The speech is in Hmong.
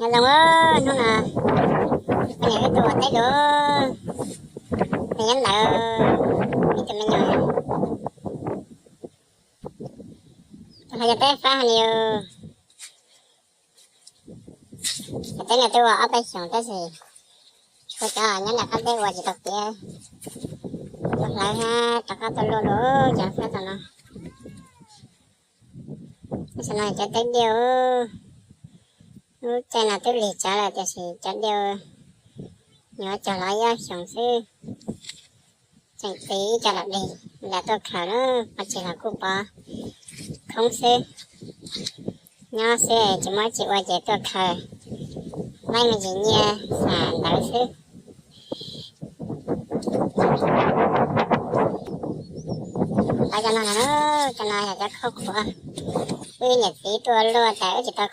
Nyob zoo, hnub no poj niam wb tuaj ua teb dua, nws nyob ntawd ib tug me nyuam. Hais cov teb fab hais li, cov teb no twb ua ob peb xyoos tab sis kuv cov nyob nram qab teb ua tsis tau tiav, tuaj hlawv thiab rov qab tuaj luaj dua cov fab tom no. Tam sim no cov teb diaj, lub caij no twb lig tsawv lawm tiam sis cov diaj yuav cog los ib ob xyoos xwb. Tseem tiv ib co los dig, nram tuaj khaws na, pov tseg los kuj pov khoob xwb. Nyob xwb tsis muaj dab tsi ua ces tuaj khaws, laib me ntsis nyiaj xam ntawv xwb. Hlawv cov no, cov no yog cov khaub qhuav. Wb niam txiv tuaj luaj tas wb tsis tau